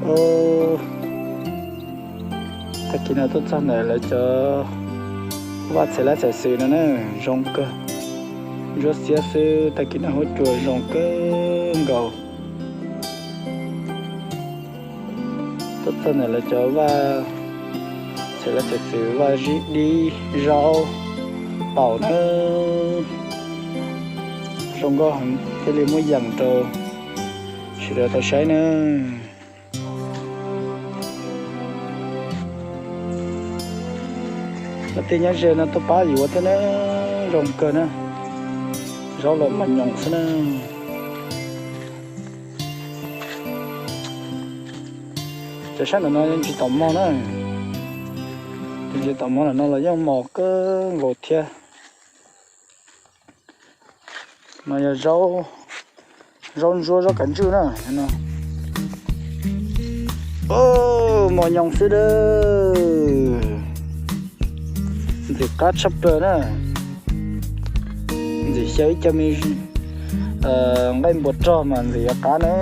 Tag kis no tuaj txog ntawm lawv cov vaj txhais lab txhais xwm no na, zoo kawg. Ntsuab xiab xwb, tag kis no huab cua zoo kawg nkaus. Tuaj txog ntawm lawv cov vaj txhais lab txhais xwm, vaj zib dib zaub taum na, zoo nkauj heev, thiaj li muab yees rau sawv daws tau saib na. Kwv tij nyob ze no tuaj pab yuav thiab na, zoo kawg na, zaub los mos nyoos xwb na. Cov sab ntawm no yeej tsis tau mog na, tsis tau mog, ntawm no los yeej mos kawg nkaus thiab. No yog zaub ntsuab zaub kav ntswj na. Mos nyoos xwb a, ntxim qab tshaj plaws na. Ntxim xyaw ib co me nqaij npua rog mas ntxim yuav qab na.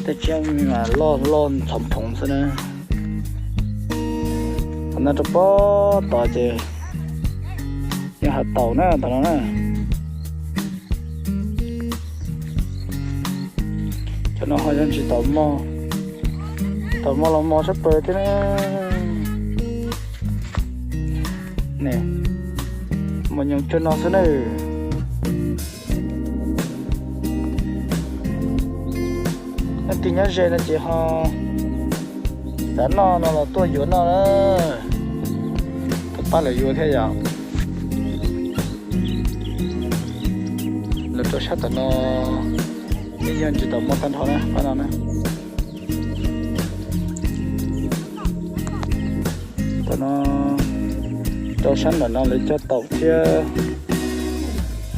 Tej tsiab me mas loj loj ntxhov phoov xwb na. Qhov no rau pob tod ces yog hav taum na, tom no na. Cov no ho yeej tsis tau mog, tau mog los mos tshaj plaws thiab na. Mos nyoos cuag no xwb na. Leej twg nyob ze no ces ho xav noj no los tuaj yuav noj na. Tuaj pab lawv yuav thiab yom. Lawv rau sab tom no ib yam tsis tau mog tag nrho na, pab no na. Tom no rau sab ntawm no lawv cog taum thiab,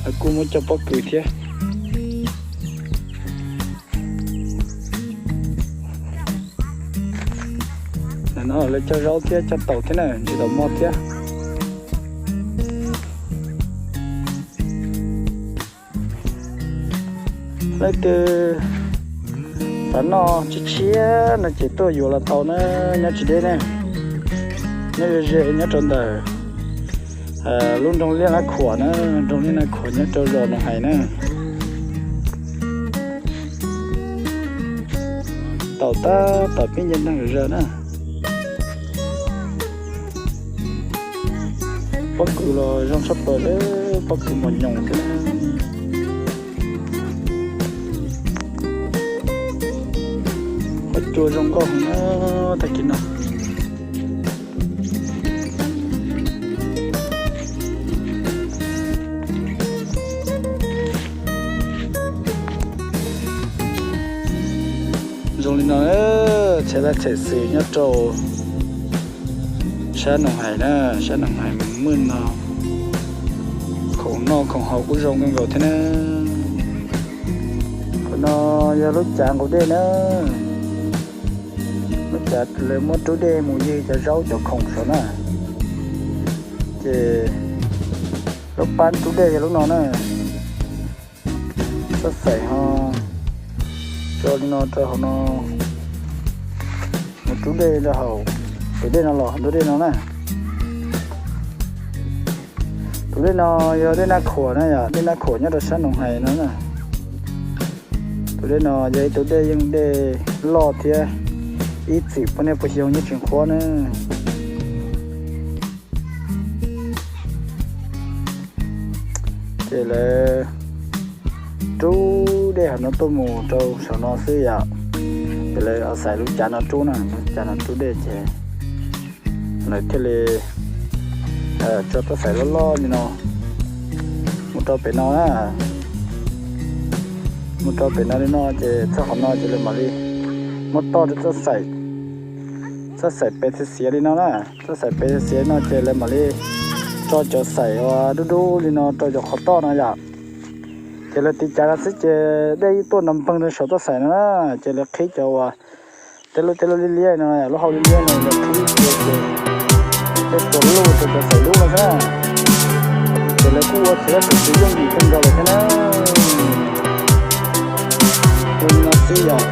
lawv kuj muab cog pob kws thiab. Ntawm no lawv cog zaub thiab cog taum thiab na, tsis tau mog thiab. Leej twg xav noj tshiab tshiab no ces tuaj yuav los tau na, nyob tsis deb ne. Nyob ze ze nyob rau ntawm lub nroog Liaj Nab Khuam na, nroog Liaj Nab Khuam nyob rau zos Noom Hais na. Taum tab tom pib nce neeg zom zaws na. Pob kws los zoo tshaj plaws, pob kws mos nyoos thiab. Huab cua zoo nkauj heev na, tag kis no. Zoo li no, txhais laj txhais xwm nyob rau sab Noom Hais na, sab Noom Hais mas muaj no, khoom noj khoom haus kuj zoo kawg nkaus thiab na. Qhov no yog lub cav nqus dej na, lub cav lawv muab rub dej mus ywg cov zaub cov khoom saum na. Ces lub pab rub dej yog lub no na. Txoj xaim ho tso li no rau hauv no, mus rub dej rau hauv. Tus dej no los tus dej no na. Tus dej no yog dej Naj Khuam na, yog dej Naj Khuam nyob rau sab Noom Hais no na. Tus dej no yog ib tug dej yeej dej loj thiab ib txwm poj niam pog xyoo nyob tseem qhuab na. Ces lawv rub dej hauv no tuaj mus rau saum no xwb yom. Ces lawv xaiv lub cav no rub na, lub cav no rub dej ces lawv thiaj li tso txoj xaim loj loj li no mus rau pem no na. Mus rau pem no li no ces txoj qhov no ces lawv mam li muab toj rau txoj xaim, txoj xaim pem xiav li no na. Txoj xaim pem xiav li no ces lawv mam li tso cov xaim uas dub dub li no rau cov qhov toj no yom. Ces lawv tiv cav no xwb ces dej yeej tuaj nrov npeeg rau saum txoj xaim no na. Ces lawv qhib cov uas tej lub tej lub liab liab no, lub hau liab liab no lawv qhib ces tej tuas luj rau cov xaim dub no xwb na. Ces lawv kuj ua txiv lab txiv xwm yooj yim kawg nkaus lawm thiab na. Ua li no xwb yom.